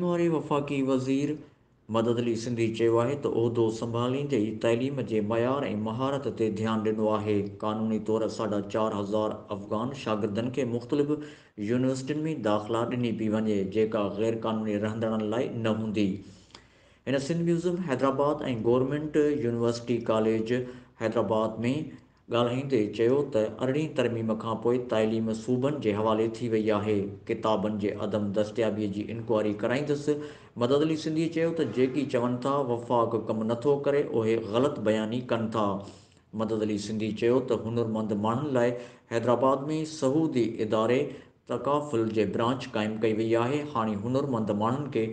واري وفاقي وزير مدد علي سنڌي چيو آهي ته عهدو سنڀاليندي ئي تعليم جي معيار ۽ مهارت تي ڌيان ڏنو آهي، قانوني طور ساڍا 4000 افغان شاگردن کي مختلف يونيورسٽين ۾ داخلا ڏني پئي وڃي، جيڪا غيرقانوني رهندڙن لاء نه هوندي. هن Sindh museum Hyderabad ۽ government university college Hyderabad ۾ ڳالهائيندي چيو ته ارڙهين ترميم کانپوء تعليم صوبن جي حوالي ٿي وئي آهي، ڪتابن جي عدم دستيابي جي انڪوائري ڪرائيندس، مدد علي سنڌي چيو ته جيڪي چون ٿا وفاق ڪم نٿو ڪري اهي غلط بياني ڪن ٿا، مدد علي سنڌي چيو ته هنرمند ماڻهن لاء حيدرآباد ۾ سعودي اداري تڪافل جي برانچ قائم ڪئي وئي آهي، هاڻي هنرمند ماڻهن کي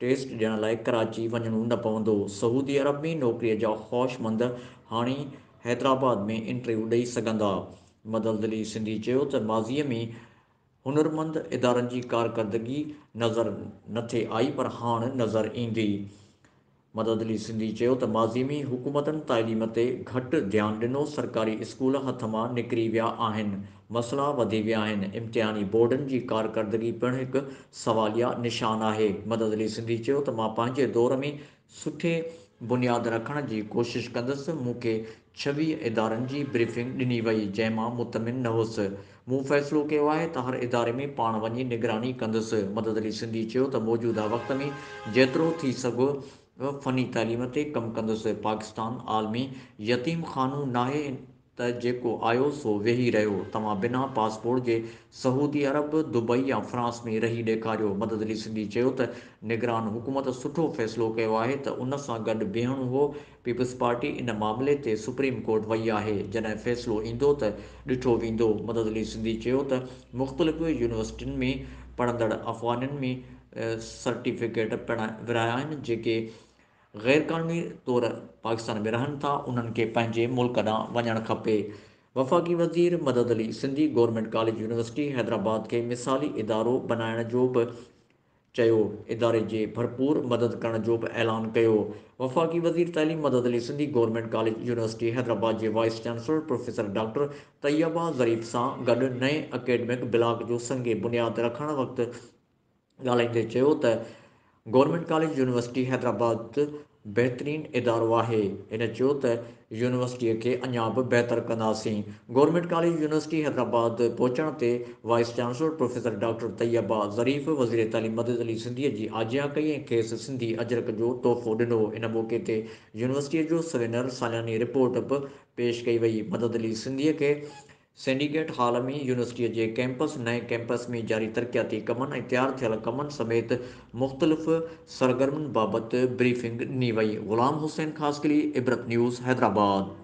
ٽيسٽ ڏيڻ لاء ڪراچي وڃڻو نه پوندو، سعودي عرب ۾ نوڪري جا خواهشمند هاڻي حيدرآباد ۾ انٽرويو ڏئي سگهندا. مدد علي سنڌي چيو ته ماضي ۾ هنرمند ادارن جي ڪارڪردگي نظر نٿي آئي پر هاڻ نظر ايندي. مدد علي سنڌي چيو ته ماضي ۾ حڪومتن تعليم تي گهٽ ڌيان ڏنو، سرڪاري اسڪول هٿ مان نڪري ويا آهن، مسئلا وڌي ويا آهن، امتحاني بورڊن جي ڪارڪردگي پڻ هڪ سواليا نشان آهي. مدد علي سنڌي چيو ته مان پنهنجي دور ۾ سٺي بنياد رکڻ جي ڪوشش ڪندس، مون کي 26 ادارن جي بريفنگ ڏني وئي، جنهن مان مطمئن نه هوس. مون فيصلو ڪيو آهي ته هر اداري ۾ پاڻ وڃي نگراني ڪندس. مدد علي سنڌي چيو ته موجوده وقت ۾ جيترو ٿي سگهيو فني تعليم تي ڪم ڪندس، پاڪستان عالمي يتيم خانو ناهي ته جيڪو آيو سو ويهي رهيو، توهان بنا پاسپورٽ جي سعودي عرب، دبئي يا فرانس ۾ رهي ڏيکاريو. مدد علي سنڌي چيو ته نگران حڪومت سٺو فيصلو ڪيو آهي ته ان سان گڏ بيهڻو هو، پيپلز پارٽي ان معاملي تي سپريم ڪورٽ وئي آهي، جڏهن فيصلو ايندو ته ڏٺو ويندو. مدد علي سنڌي چيو ته مختلف يونيورسٽين ۾ پڙهندڙ افغانين ۾ سرٽيفڪيٽ پڻ ورهايا آهن، جيڪي غيرقانوني طور پاڪستان ۾ رهن ٿا، انهن کي پنهنجي ملڪ ڏانهن وڃڻ کپي. وفاقي وزير Madad Ali Sindhi government college university Hyderabad کي مثالي ادارو بنائڻ جو به چيو، اداري جي ڀرپور مدد ڪرڻ جو به اعلان ڪيو. وفاقي وزير تعليم Madad Ali Sindhi government college university Hyderabad جي vice chancellor professor doctor Tayyaba Zarif سان گڏ نئين اڪيڊمڪ بلاڪ جو سنگ بنياد رکڻ وقت ڳالهائيندي چيو ته گورنمينٽ ڪاليج يونيورسٽي حيدرآباد بهترين ادارو آهي. هن چيو ته يونيورسٽيء کي اڃا به بهتر ڪنداسين. گورنمينٽ ڪاليج يونيورسٽي حيدرآباد پهچڻ تي vice chancellor professor doctor Tayyaba Zarif وزير تعليم مدد علي سنڌيء جي آجيان ڪئي ۽ کيس سنڌي اجرڪ جو تحفو ڏنو. ان موقعي تي يونيورسٽيء جو سوينر سالياني رپورٽ به پيش ڪئي وئي. مدد علي سنڌيء کي سينڊيڪيٽ هال ۾ يونيورسٽيء جي ڪئمپس، نئين ڪئمپس ۾ جاري ترقياتي ڪمن ۽ تيار ٿيل ڪمن سميت مختلف سرگرمين بابت بريفنگ ڏني وئي. غلام حسين خاصخيلي، عبرت نيوز، حيدرآباد.